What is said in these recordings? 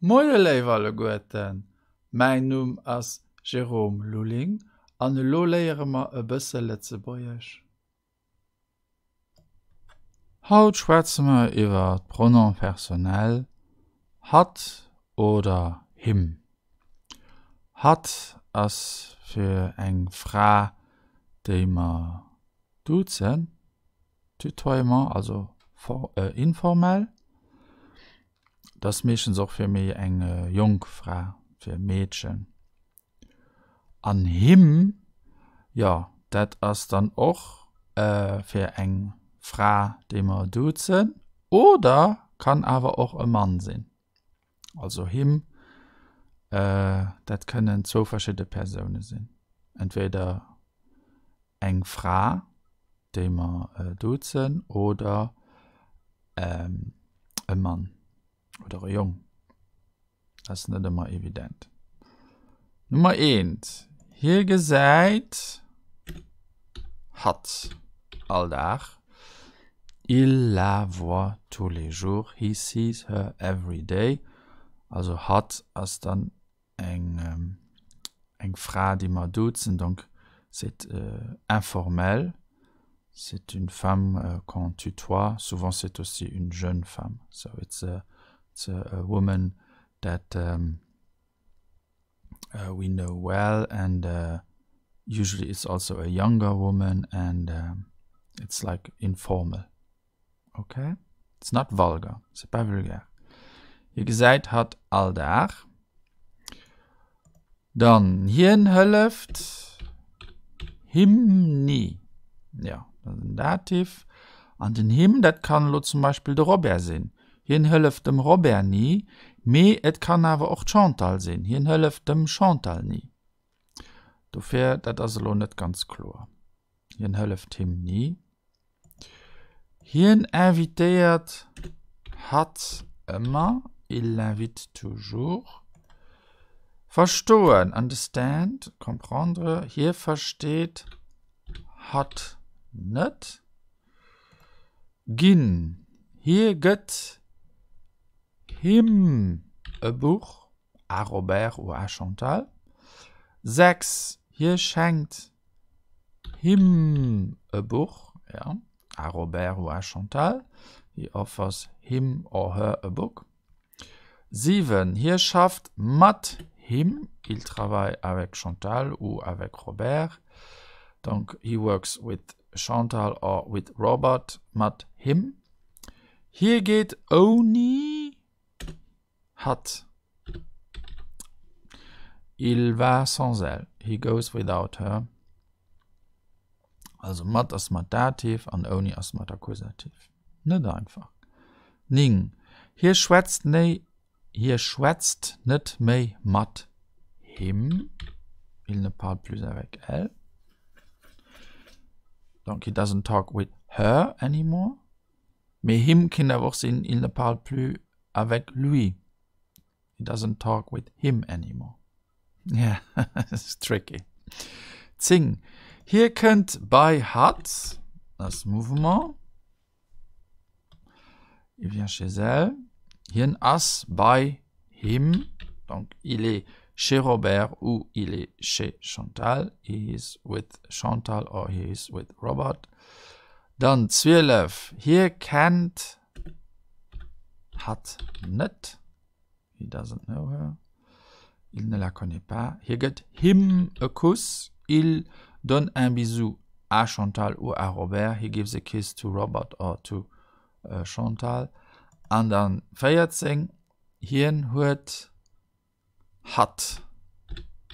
Moie léif alleguerten, mäin Numm ass Jérôme Lulling an elo léiere mer e bësse Lëtzebuergesch. Haut schwätze mer iwwer d'Pronoms personnels hatt oder him. Hatt ass fir eng Fra, déi mer duzen, Tutoiement, also informell. Dat ass meeschtens och fir méi eng jonk Fra, fir e Meedchen. An him, jo, dat ass dann och fir eng Fra, déi mer duzen, oder kann awer och e Mann sinn. Also him, dat kënnen zwou verschidde Persoune sinn. Entweder eng Fra, déi mer duzen, oder e Mann oder e Jong. Dat ass net ëmmer evident. Nummer eent, Hie gesäit hatt all Dag. Il la voit tous les jours, he sees her every day. Also hatt ass dann eng eng Fra, déi mer duzen, donc c'est informel, c'est une femme qu'on tutoie, souvent c'est aussi une jeune femme, so it's a it's a woman that we know well and usually it's also a younger woman and it's like informal. Ok, it's not vulgar, c'est pas vulgaire. Hie gesäit hatt all Dag. Dann hien hëlleft him ni. Ja, dat ass en Dativ. An den him, dat kann elo zum Beispill de Robert sinn. Hien hëlleft dem Robert ni, mee et kann awer och d'Chantal sinn. Hien hëlleft dem Chantal ni. Dofir, dat ass elo net ganz kloer. Hien hëlleft him ni. Hien invitéiert hatt ëmmer, il l'invite toujours. Verstoen, understand, comprendre, hie versteet hatt net. Ginn, hie gëtt him e Buch, à Robert ou à Chantal. 6, hie schenkt him e Buch, ja, à Robert ou à Chantal, he offers him or her a book. 7, Hie schafft mat him, il travaille avec Chantal ou avec Robert, donc he works with Chantal or with Robert, mat him. Hie geet ouni hatt, il va sans elle, he goes without her. Also mat ass mat Dativ an ouni ass mat Akkusativ. Net einfach. 9, Hie schwätzt néi, hie schwätzt net méi mat him, il ne parle plus avec elle. Donc he doesn't talk with her anymore. Mee him kinnt awer och sinn, il ne parle plus avec lui, he doesn't talk with him anymore. Yeah, it's tricky. 10, Hie kënnt bei hatt, ass Mouvement, il vient chez elle. Hien ass bei him, donc il est chez Robert ou il est chez Chantal, he is with Chantal or he is with Robert. Dann 12, Hie kennt hatt net, he doesn't know her, il ne la connaît pas. Hie gëtt him e Kuss, il donne un bisou à Chantal ou à Robert, he gives a kiss to Robert or to Chantal. An dann 14, Hien huet hatt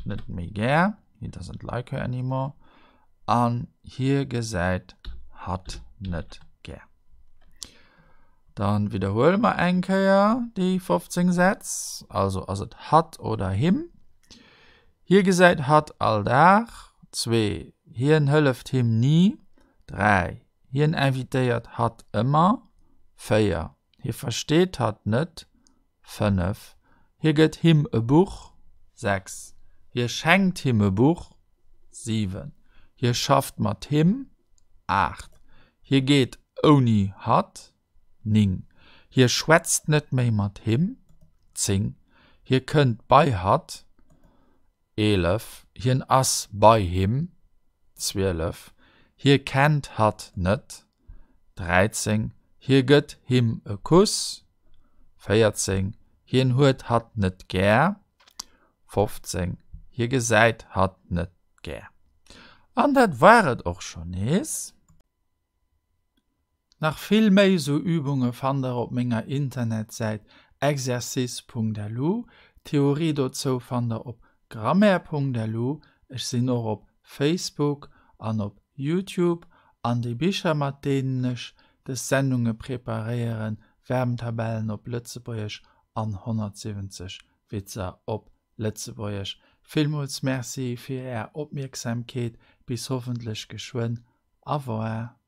net méi gär, he doesn't like her anymore, an hie gesäit hatt net gär. Dann widderhuele mer eng Kéier déi 15 Sätz. Also ass et hatt oder him. Hie gesäit hatt all Dag. Zwee, Hien hëlleft him ni. Dräi, Hien invitéiert hatt ëmmer. Véier, Hie versteet hatt net. 5, Hie gëtt him e Buch. 6, Hie schenkt him e Buch. 7, Hie schafft mat him. 8, Hie geet ouni hatt. 9, Hie schwätzt net méi mat him. 10, Hie kënnt bei hatt. 11, Hien ass bei him. 12, Hie kennt hatt net. 13, Hie gëtt him e Kuss. 14, Hien huet hatt net gär. 15, Hie gesäit hatt net gär. An dat war et och schonn nees. Nach vill méi sou Übunge fannt der op menger Internetsäit exercice.lu. D'Theorie dozou fannt der op grammaire.lu. Ech sinn och op Facebook an op Youtube. An déi Bicher mat deenen ech des Sendunge preparéieren, Verbentabellen op Lëtzebuergesch an 170 Witzer op Lëtzebuergesch. Villmools Merci fir är Opmierksamkeet. Bis hoffentlech geschwënn. Au revoir.